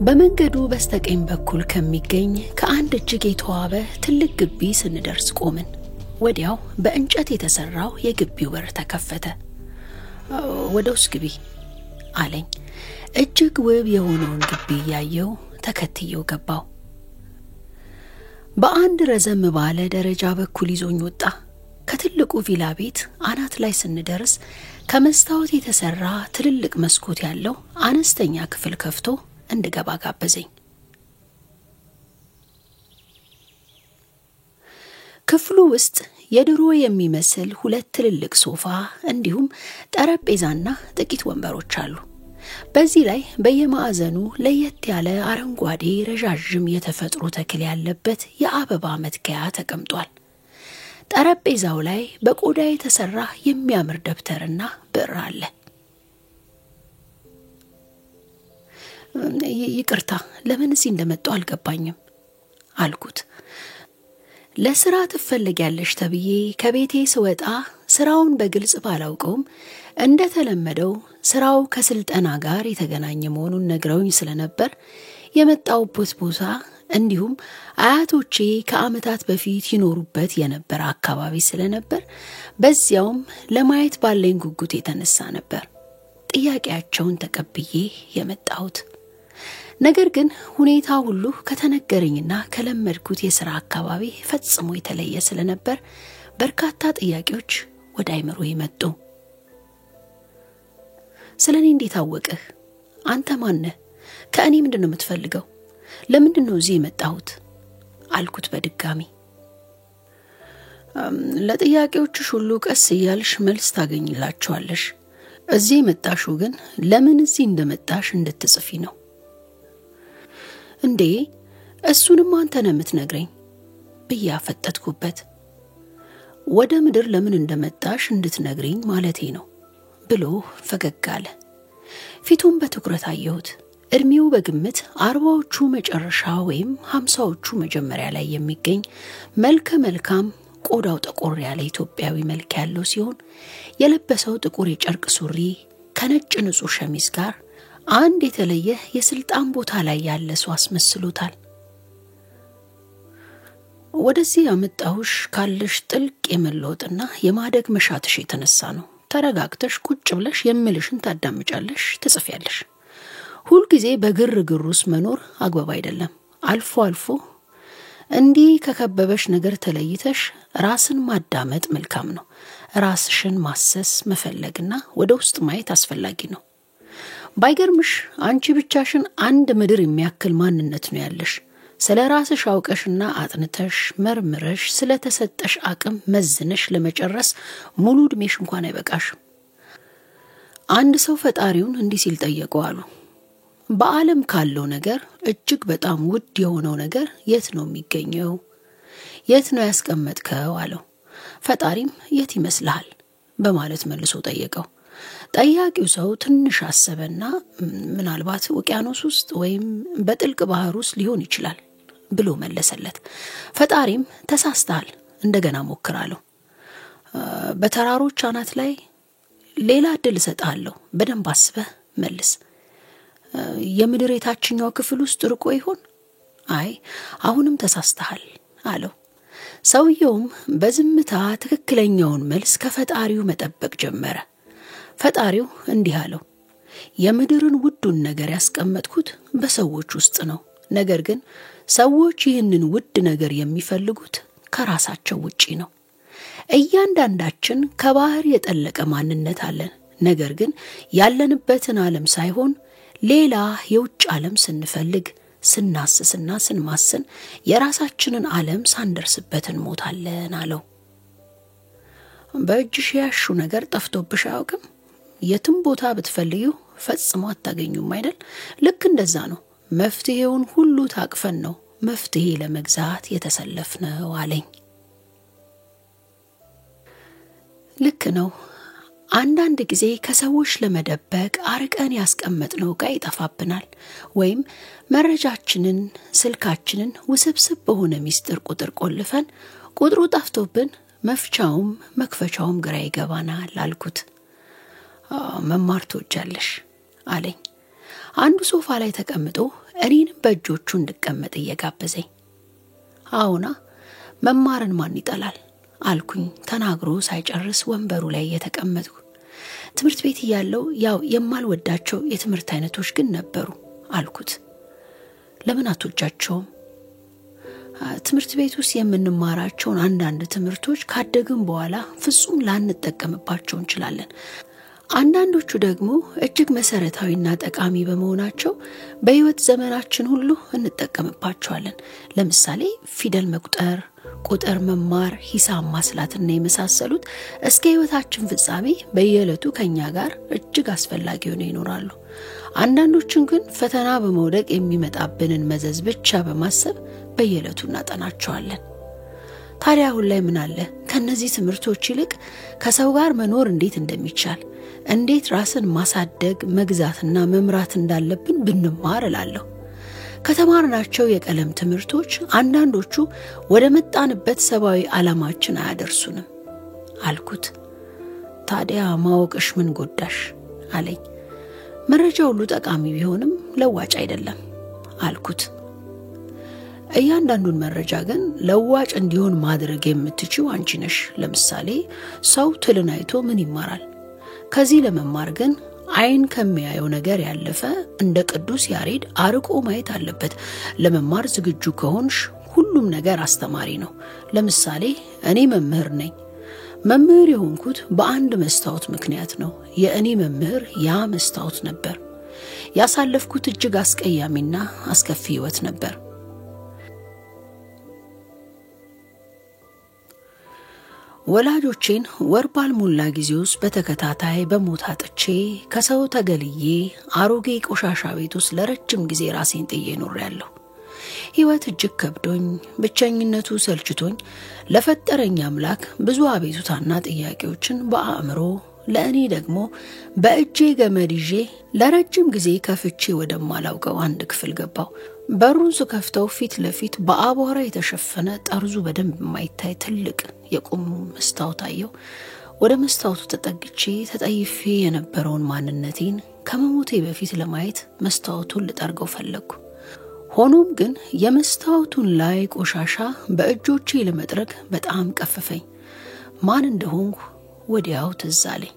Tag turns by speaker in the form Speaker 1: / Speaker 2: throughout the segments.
Speaker 1: በመንገዱ በስተቀኝ በኩል ከሚገኝ ከአንድ እጅግ የተዋበ ትልቅ ግቢ ስንደርስ ቆምን። ወዲያው በእንጨት የተሰራው የግቢው በር ተከፈተ። ወደ ውስጥ ግቢ አለኝ። እጅግ ውብ የሆነውን ግቢ እያየው ተከትየው ገባው። በአንድ ረዘም ባለ ደረጃ በኩል ይዞኝ ወጣ። ከትልቁ ቪላ ቤት አናት ላይ ስንደርስ ከመስታወት የተሰራ ትልልቅ መስኮት ያለው አነስተኛ ክፍል ከፍቶ እንድገባ ጋበዘኝ። ክፍሉ ውስጥ የድሮ የሚመስል ሁለት ትልልቅ ሶፋ እንዲሁም ጠረጴዛና ጥቂት ወንበሮች አሉ። በዚህ ላይ በየማዕዘኑ ለየት ያለ አረንጓዴ ረዣዥም የተፈጥሮ ተክል ያለበት የአበባ መትከያ ተቀምጧል። ጠረጴዛው ላይ በቆዳ የተሰራ የሚያምር ደብተርና ብዕር አለ። ይቅርታ፣ ለምን እዚህ እንደመጣሁ አልገባኝም አልኩት። ለስራ ትፈልጊያለሽ ተብዬ ከቤቴ ስወጣ ስራውን በግልጽ ባላውቀውም እንደተለመደው ስራው ከስልጠና ጋር የተገናኘ መሆኑን ነግረውኝ ስለነበር የመጣሁበት ቦታ እንዲሁም አያቶቼ ከዓመታት በፊት ይኖሩበት የነበረ አካባቢ ስለነበር በዚያውም ለማየት ባለኝ ጉጉት የተነሳ ነበር ጥያቄያቸውን ተቀብዬ የመጣሁት። ነገር ግን ሁኔታ ሁሉ ከተነገረኝና ከለመድኩት የሥራ አካባቢ ፈጽሞ የተለየ ስለነበር በርካታ ጥያቄዎች ወደ አይምሮዬ መጡ። ስለኔ እንዴት አወቅህ? አንተ ማን ነህ? ከእኔ ምንድነው የምትፈልገው? ለምንድነው እዚህ የመጣሁት? አልኩት በድጋሚ። ለጥያቄዎችሽ ሁሉ ቀስ እያልሽ መልስ ታገኝላቸዋለሽ። እዚህ የመጣሽው ግን ለምን እዚህ እንደመጣሽ እንድትጽፊ ነው። እንዴ እሱንም አንተ ነህ የምትነግረኝ ብዬ አፈጠጥኩበት። ወደ ምድር ለምን እንደመጣሽ እንድትነግሪኝ ማለቴ ነው ብሎ ፈገግ አለ። ፊቱን በትኩረት አየሁት። እድሜው በግምት 40ዎቹ መጨረሻ ወይም 50ዎቹ መጀመሪያ ላይ የሚገኝ መልከ መልካም፣ ቆዳው ጠቆር ያለ ኢትዮጵያዊ መልክ ያለው ሲሆን የለበሰው ጥቁር የጨርቅ ሱሪ ከነጭ ንጹህ ሸሚዝ ጋር አንድ የተለየ የስልጣን ቦታ ላይ ያለ ሰው አስመስሎታል። ወደዚህ ያመጣሁሽ ካለሽ ጥልቅ የመለወጥና የማደግ መሻትሽ የተነሳ ነው። ተረጋግተሽ ቁጭ ብለሽ የምልሽን ታዳምጫለሽ፣ ትጽፊያለሽ። ሁልጊዜ በግርግር ውስጥ መኖር አግባብ አይደለም። አልፎ አልፎ እንዲህ ከከበበሽ ነገር ተለይተሽ ራስን ማዳመጥ መልካም ነው። ራስሽን ማሰስ መፈለግና ወደ ውስጥ ማየት አስፈላጊ ነው። ባይገርምሽ አንቺ ብቻሽን አንድ ምድር የሚያክል ማንነት ነው ያለሽ። ስለ ራስሽ አውቀሽና አጥንተሽ መርምረሽ ስለተሰጠሽ አቅም መዝነሽ ለመጨረስ ሙሉ እድሜሽ እንኳን አይበቃሽም። አንድ ሰው ፈጣሪውን እንዲህ ሲል ጠየቀው አሉ። በዓለም ካለው ነገር እጅግ በጣም ውድ የሆነው ነገር የት ነው የሚገኘው? የት ነው ያስቀመጥከው? አለው። ፈጣሪም የት ይመስልሃል በማለት መልሶ ጠየቀው። ጠያቂው ሰው ትንሽ አሰበና ምናልባት ውቅያኖስ ውስጥ ወይም በጥልቅ ባህር ውስጥ ሊሆን ይችላል ብሎ መለሰለት። ፈጣሪም ተሳስተሃል፣ እንደገና ሞክር አለው። በተራሮች አናት ላይ ሌላ እድል እሰጥሃለሁ፣ በደንብ አስበህ መልስ። የምድር የታችኛው ክፍል ውስጥ ርቆ ይሆን? አይ አሁንም ተሳስተሃል አለው። ሰውየውም በዝምታ ትክክለኛውን መልስ ከፈጣሪው መጠበቅ ጀመረ። ፈጣሪው እንዲህ አለው፣ የምድርን ውዱን ነገር ያስቀመጥኩት በሰዎች ውስጥ ነው። ነገር ግን ሰዎች ይህንን ውድ ነገር የሚፈልጉት ከራሳቸው ውጪ ነው። እያንዳንዳችን ከባህር የጠለቀ ማንነት አለን። ነገር ግን ያለንበትን ዓለም ሳይሆን ሌላ የውጭ ዓለም ስንፈልግ፣ ስናስስና ስንማስን የራሳችንን ዓለም ሳንደርስበት እንሞታለን አለው። በእጅሽ ያሹ ነገር ጠፍቶብሽ አያውቅም? የትም ቦታ ብትፈልጊው ፈጽሞ አታገኙም አይደል? ልክ እንደዛ ነው። መፍትሄውን ሁሉ ታቅፈን ነው መፍትሄ ለመግዛት የተሰለፍነው አለኝ። ልክ ነው። አንዳንድ ጊዜ ከሰዎች ለመደበቅ አርቀን ያስቀመጥነው ዕቃ ይጠፋብናል፣ ወይም መረጃችንን፣ ስልካችንን ውስብስብ በሆነ ሚስጥር ቁጥር ቆልፈን ቁጥሩ ጠፍቶብን መፍቻውም መክፈቻውም ግራ ይገባናል አልኩት። መማር ትወጃለሽ አለኝ። አንዱ ሶፋ ላይ ተቀምጦ እኔንም በእጆቹ እንድቀመጥ እየጋበዘኝ። አዎና መማርን ማን ይጠላል አልኩኝ ተናግሮ ሳይጨርስ ወንበሩ ላይ የተቀመጥኩ። ትምህርት ቤት እያለሁ ያው የማልወዳቸው የትምህርት አይነቶች ግን ነበሩ አልኩት። ለምን አትወጃቸውም? ትምህርት ቤት ውስጥ የምንማራቸውን አንዳንድ ትምህርቶች ካደግን በኋላ ፍጹም ላንጠቀምባቸው እንችላለን። አንዳንዶቹ ደግሞ እጅግ መሰረታዊና ጠቃሚ በመሆናቸው በህይወት ዘመናችን ሁሉ እንጠቀምባቸዋለን። ለምሳሌ ፊደል መቁጠር፣ ቁጥር መማር፣ ሂሳብ ማስላትና የመሳሰሉት እስከ ህይወታችን ፍጻሜ በየዕለቱ ከኛ ጋር እጅግ አስፈላጊ ሆነው ይኖራሉ። አንዳንዶቹን ግን ፈተና በመውደቅ የሚመጣብንን መዘዝ ብቻ በማሰብ በየዕለቱ እናጠናቸዋለን። ታዲያ አሁን ላይ ምን አለ ከነዚህ ትምህርቶች ይልቅ ከሰው ጋር መኖር እንዴት እንደሚቻል፣ እንዴት ራስን ማሳደግ፣ መግዛትና መምራት እንዳለብን ብንማር እላለሁ። ከተማርናቸው የቀለም ትምህርቶች አንዳንዶቹ ወደ መጣንበት ሰብአዊ ዓላማችን አያደርሱንም አልኩት። ታዲያ ማወቅሽ ምን ጎዳሽ አለኝ። መረጃ ሁሉ ጠቃሚ ቢሆንም ለዋጭ አይደለም አልኩት። እያንዳንዱን መረጃ ግን ለዋጭ እንዲሆን ማድረግ የምትችው አንቺ ነሽ። ለምሳሌ ሰው ትልን አይቶ ምን ይማራል? ከዚህ ለመማር ግን አይን ከሚያየው ነገር ያለፈ እንደ ቅዱስ ያሬድ አርቆ ማየት አለበት። ለመማር ዝግጁ ከሆንሽ ሁሉም ነገር አስተማሪ ነው። ለምሳሌ እኔ መምህር ነኝ። መምህር የሆንኩት በአንድ መስታወት ምክንያት ነው። የእኔ መምህር ያ መስታወት ነበር። ያሳለፍኩት እጅግ አስቀያሚና አስከፊ ህይወት ነበር። ወላጆቼን ወር ባልሞላ ጊዜ ውስጥ በተከታታይ በሞት አጥቼ ከሰው ተገልዬ አሮጌ ቆሻሻ ቤት ውስጥ ለረጅም ጊዜ ራሴን ጥዬ ኖሬያለሁ። ህይወት እጅግ ከብዶኝ ብቸኝነቱ ሰልችቶኝ ለፈጠረኝ አምላክ ብዙ አቤቱታና ጥያቄዎችን በአእምሮ ለእኔ ደግሞ በእጄ ገመድ ይዤ ለረጅም ጊዜ ከፍቼ ወደማላውቀው አንድ ክፍል ገባሁ። በሩን ስከፍተው ፊት ለፊት በአቧራ የተሸፈነ ጠርዙ በደንብ የማይታይ ትልቅ የቁም መስታወት አየሁ። ወደ መስታወቱ ተጠግቼ ተጠይፌ የነበረውን ማንነቴን ከመሞቴ በፊት ለማየት መስታወቱን ልጠርገው ፈለግኩ። ሆኖም ግን የመስታወቱን ላይ ቆሻሻ በእጆቼ ለመጥረግ በጣም ቀፈፈኝ። ማን እንደሆንኩ ወዲያው ትዝ አለኝ።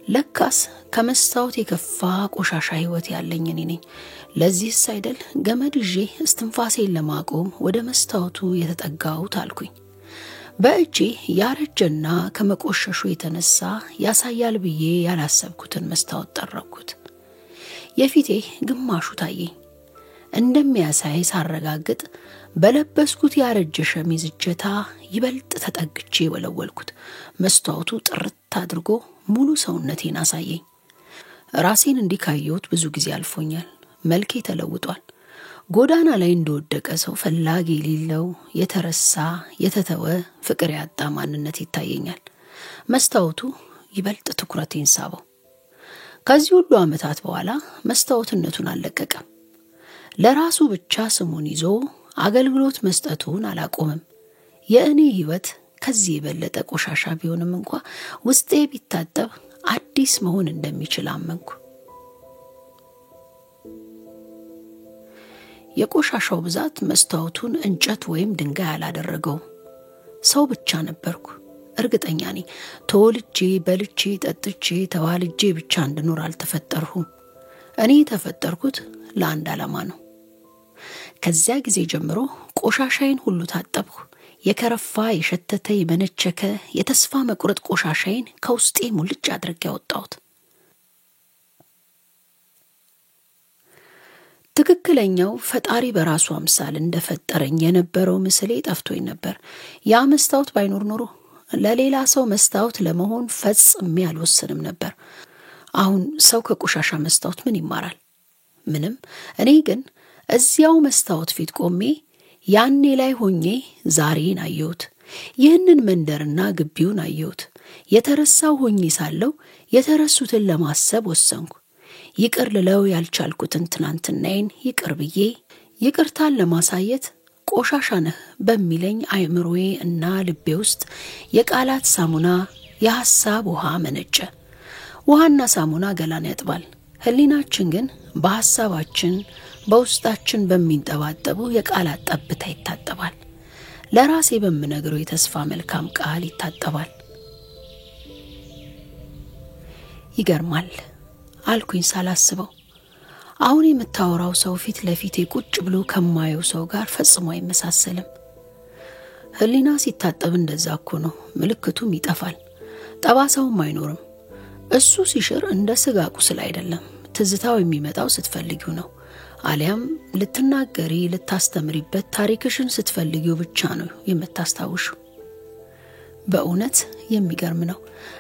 Speaker 1: ለካስ ከመስታወት የከፋ ቆሻሻ ህይወት ያለኝ እኔ ነኝ። ለዚህስ አይደል ገመድ ይዤ እስትንፋሴን ለማቆም ወደ መስታወቱ የተጠጋሁት አልኩኝ። በእጄ ያረጀና ከመቆሸሹ የተነሳ ያሳያል ብዬ ያላሰብኩትን መስታወት ጠረኩት። የፊቴ ግማሹ ታየኝ። እንደሚያሳይ ሳረጋግጥ በለበስኩት ያረጀ ሸሚዝ እጀታ ይበልጥ ተጠግቼ ወለወልኩት። መስታወቱ ጥርት አድርጎ ሙሉ ሰውነቴን አሳየኝ። ራሴን እንዲህ ካየሁት ብዙ ጊዜ አልፎኛል። መልኬ ተለውጧል። ጎዳና ላይ እንደወደቀ ሰው ፈላጊ የሌለው የተረሳ የተተወ ፍቅር ያጣ ማንነት ይታየኛል። መስታወቱ ይበልጥ ትኩረቴን ሳበው። ከዚህ ሁሉ ዓመታት በኋላ መስታወትነቱን አልለቀቀም። ለራሱ ብቻ ስሙን ይዞ አገልግሎት መስጠቱን አላቆመም። የእኔ ህይወት ከዚህ የበለጠ ቆሻሻ ቢሆንም እንኳ ውስጤ ቢታጠብ አዲስ መሆን እንደሚችል አመንኩ። የቆሻሻው ብዛት መስታወቱን እንጨት ወይም ድንጋይ አላደረገውም። ሰው ብቻ ነበርኩ። እርግጠኛ ነኝ ተወልጄ በልቼ ጠጥቼ ተዋልጄ ብቻ እንድኖር አልተፈጠርሁም። እኔ የተፈጠርኩት ለአንድ ዓላማ ነው። ከዚያ ጊዜ ጀምሮ ቆሻሻዬን ሁሉ ታጠብኩ። የከረፋ፣ የሸተተ፣ የመነቸከ የተስፋ መቁረጥ ቆሻሻዬን ከውስጤ ሙልጭ አድርጌ ያወጣሁት። ትክክለኛው ፈጣሪ በራሱ አምሳል እንደፈጠረኝ የነበረው ምስሌ ጠፍቶኝ ነበር። ያ መስታወት ባይኖር ኖሮ ለሌላ ሰው መስታወት ለመሆን ፈጽሜ አልወስንም ነበር። አሁን ሰው ከቆሻሻ መስታወት ምን ይማራል? ምንም። እኔ ግን እዚያው መስታወት ፊት ቆሜ ያኔ ላይ ሆኜ ዛሬን አየሁት። ይህንን መንደርና ግቢውን አየሁት። የተረሳው ሆኜ ሳለሁ የተረሱትን ለማሰብ ወሰንኩ። ይቅር ልለው ያልቻልኩትን ትናንትናዬን ይቅር ብዬ ይቅርታን ለማሳየት ቆሻሻ ነህ በሚለኝ አእምሮዬ እና ልቤ ውስጥ የቃላት ሳሙና፣ የሐሳብ ውሃ መነጨ። ውሃና ሳሙና ገላን ያጥባል። ህሊናችን ግን በሐሳባችን በውስጣችን በሚንጠባጠቡ የቃላት ጠብታ ይታጠባል። ለራሴ በምነግረው የተስፋ መልካም ቃል ይታጠባል። ይገርማል አልኩኝ ሳላስበው። አሁን የምታወራው ሰው ፊት ለፊቴ ቁጭ ብሎ ከማየው ሰው ጋር ፈጽሞ አይመሳሰልም። ህሊና ሲታጠብ እንደዛ እኮ ነው። ምልክቱም ይጠፋል፣ ጠባሳውም አይኖርም። እሱ ሲሽር እንደ ስጋ ቁስል አይደለም። ትዝታው የሚመጣው ስትፈልጊው ነው። አሊያም ልትናገሪ ልታስተምሪበት ታሪክሽን ስትፈልጊው ብቻ ነው የምታስታውሽው። በእውነት የሚገርም ነው።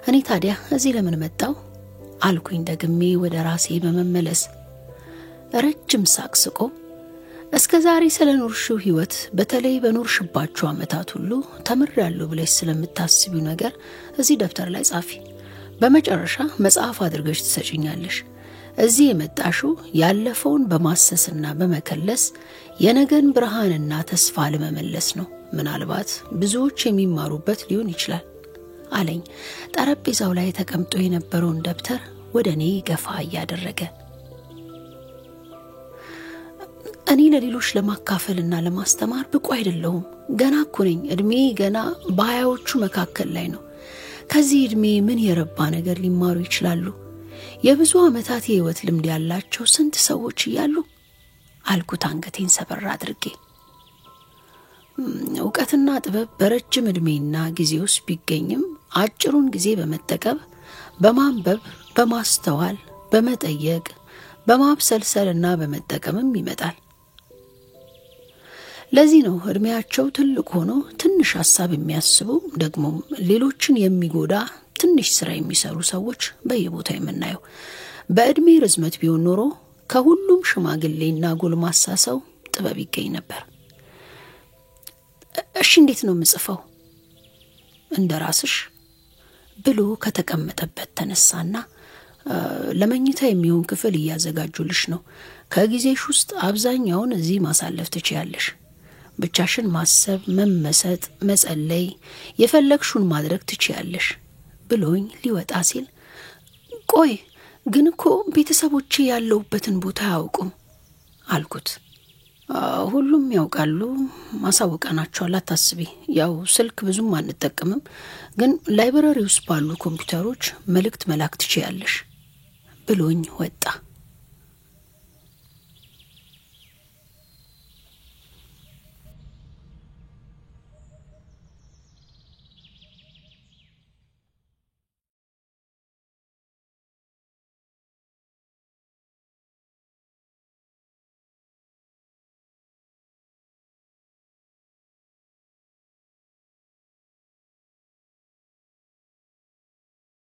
Speaker 1: እኔ ታዲያ እዚህ ለምን መጣው አልኩኝ ደግሜ ወደ ራሴ በመመለስ። ረጅም ሳቅ ስቆ እስከ ዛሬ ስለኖርሽው ህይወት፣ በተለይ በኖርሽባቸው ዓመታት ሁሉ ተምሬያለሁ ብለሽ ስለምታስቢው ነገር እዚህ ደብተር ላይ ጻፊ። በመጨረሻ መጽሐፍ አድርገሽ ትሰጪኛለሽ። እዚህ የመጣሽው ያለፈውን በማሰስና በመከለስ የነገን ብርሃንና ተስፋ ለመመለስ ነው። ምናልባት ብዙዎች የሚማሩበት ሊሆን ይችላል አለኝ፣ ጠረጴዛው ላይ ተቀምጦ የነበረውን ደብተር ወደ እኔ ገፋ እያደረገ። እኔ ለሌሎች ለማካፈልና ለማስተማር ብቁ አይደለሁም። ገና እኮ ነኝ። እድሜ ገና በ20ዎቹ መካከል ላይ ነው። ከዚህ እድሜ ምን የረባ ነገር ሊማሩ ይችላሉ? የብዙ ዓመታት የህይወት ልምድ ያላቸው ስንት ሰዎች እያሉ አልኩት አንገቴን ሰበር አድርጌ። እውቀትና ጥበብ በረጅም እድሜና ጊዜ ውስጥ ቢገኝም አጭሩን ጊዜ በመጠቀም፣ በማንበብ፣ በማስተዋል፣ በመጠየቅ፣ በማብሰልሰልና በመጠቀምም ይመጣል። ለዚህ ነው እድሜያቸው ትልቅ ሆኖ ትንሽ ሐሳብ የሚያስቡ፣ ደግሞም ሌሎችን የሚጎዳ ትንሽ ስራ የሚሰሩ ሰዎች በየቦታው የምናየው። በእድሜ ርዝመት ቢሆን ኖሮ ከሁሉም ሽማግሌና ጎልማሳ ሰው ጥበብ ይገኝ ነበር። እሺ እንዴት ነው የምጽፈው? እንደ ራስሽ ብሎ ከተቀመጠበት ተነሳና ለመኝታ የሚሆን ክፍል እያዘጋጁልሽ ነው። ከጊዜሽ ውስጥ አብዛኛውን እዚህ ማሳለፍ ትችያለሽ። ብቻሽን ማሰብ፣ መመሰጥ፣ መጸለይ፣ የፈለግሽውን ማድረግ ትችያለሽ ብሎኝ ሊወጣ ሲል፣ ቆይ ግን እኮ ቤተሰቦቼ ያለሁበትን ቦታ አያውቁም አልኩት። ሁሉም ያውቃሉ፣ ማሳወቀናቸዋል፣ አታስቢ። ያው ስልክ ብዙም አንጠቀምም፣ ግን library ውስጥ ባሉ ኮምፒውተሮች መልእክት መላክ ትችያለሽ ብሎኝ ወጣ።